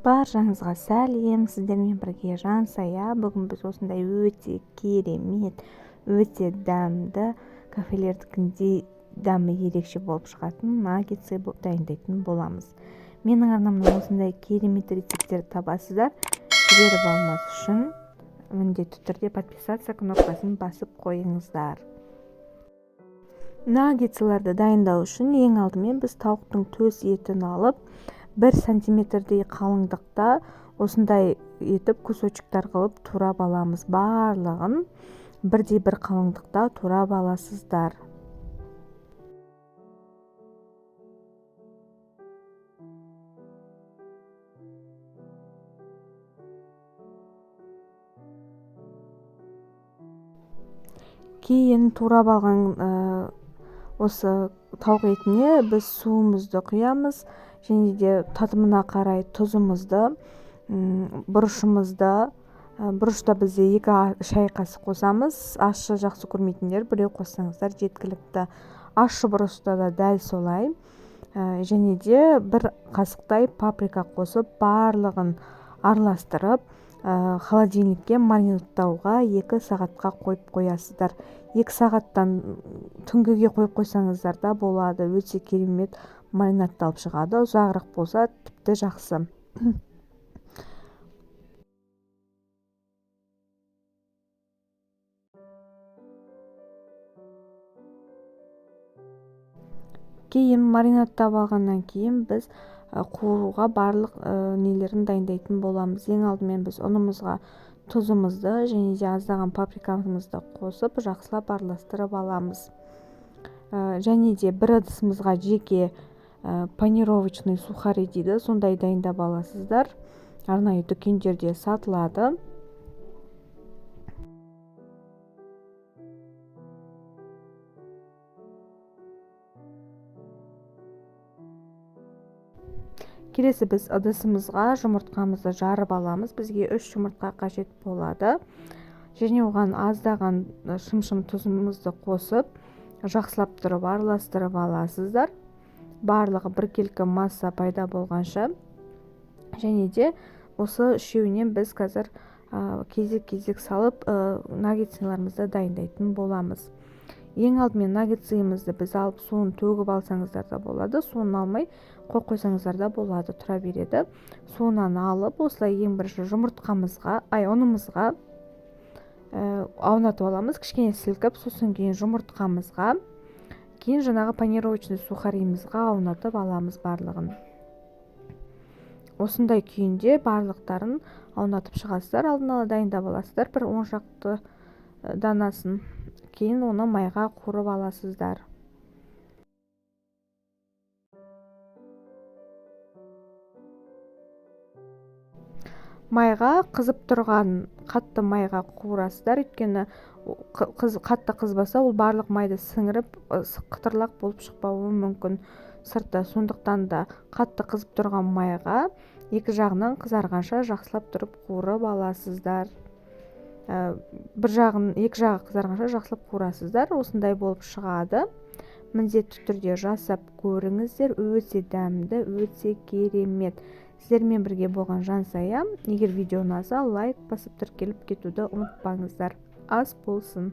Баршаңызға сәлем, сіздермен бірге Жансая. Бүгін біз осындай өте керемет, өте дәмді, кафелердікіндей дәмі ерекше болып шығатын наггетсы дайындайтын боламыз. Менің арнамнан осындай керемет рецепттер табасыздар. Жіберіп алмас үшін міндетті түрде подписаться кнопкасын басып қойыңыздар. Наггетсыларды дайындау үшін ең алдымен біз тауықтың төс етін алып, 1 сантиметрдей қалыңдықта осындай етіп кусочектар қылып турап аламыз. Барлығын бірдей бір қалыңдықта турап аласыздар. Кейін турап алған осы тауық етіне біз суымызды құямыз және де татымына қарай тұзымызды, бұрышымызды, бұрышта бізде 2 шай қасық қосамыз. Ащы жақсы көрмейтіндер біреу қоссаңыздар жеткілікті. Ащы бұрышта да дәл солай. Және де 1 қасықтай паприка қосып, барлығын араластырып, холодильникке маринадтауға 2 сағатқа қойып қоясыздар. 2 сағаттан түнгіге қойып қойсаңыздар да болады. Өте керемет маринадталып шығады. Ұзағырақ болса тіпті жақсы. Кейін маринадтап алғаннан кейін біз қуыруға барлық нелерін дайындайтын боламыз. Ең алдымен біз ұнымызға тұзымызды және де аздаған паприкамызды қосып жақсылап араластырып аламыз. Және де бір ыдысымызға жеке панировочный сухари дейді, сондай дайындап аласыздар. Арнайы дүкендерде сатылады. Келесі біз ыдысымызға жұмыртқамызды жарып аламыз. Бізге 3 жұмыртқа қажет болады. Және оған аздаған шымшым тұзымызды қосып, жақсылап тұрып араластырып аласыздар. Барлығы біркелкі масса пайда болғанша. Және де осы үшеуінен біз қазір кезек-кезек салып, наггетсыларымызды дайындайтын боламыз. Ең алдымен наггетсымызды біз алып суын төгіп алсаңыздар да болады, суын алмай қойып қойсаңыздар да болады, тұра береді. Суынан алып, осылай ең бірінші жұмыртқамызға, ұнымызға аунатып аламыз, кішкене сілкіп, сосын кейін жұмыртқамызға, кейін жаңағы панировочный сухаримызға аунатып аламыз барлығын. Осындай күйінде барлықтарын аунатып шығасыздар, алдын ала дайындап аласыздар бір 10 шақты данасын. Кейін оны майға қуырып аласыздар. Майға қызып тұрған қатты майға қуырасыздар, өйткені қатты қызбаса ол барлық майды сіңіріп, қытырлақ болып шықпауы мүмкін сырты. Сондықтан да қатты қызып тұрған майға екі жағынан қызарғанша жақсылап тұрып қуырып аласыздар. Бір жағын, екі жағы қызарғанша жақсылап қуырасыздар. Осындай болып шығады. Міндетті түрде жасап көріңіздер. Өте дәмді, өте керемет. Сіздермен бірге болған Жансая. Егер видео ұнаса, лайк басып тіркеліп кетуді ұмытпаңыздар. Ас болсын.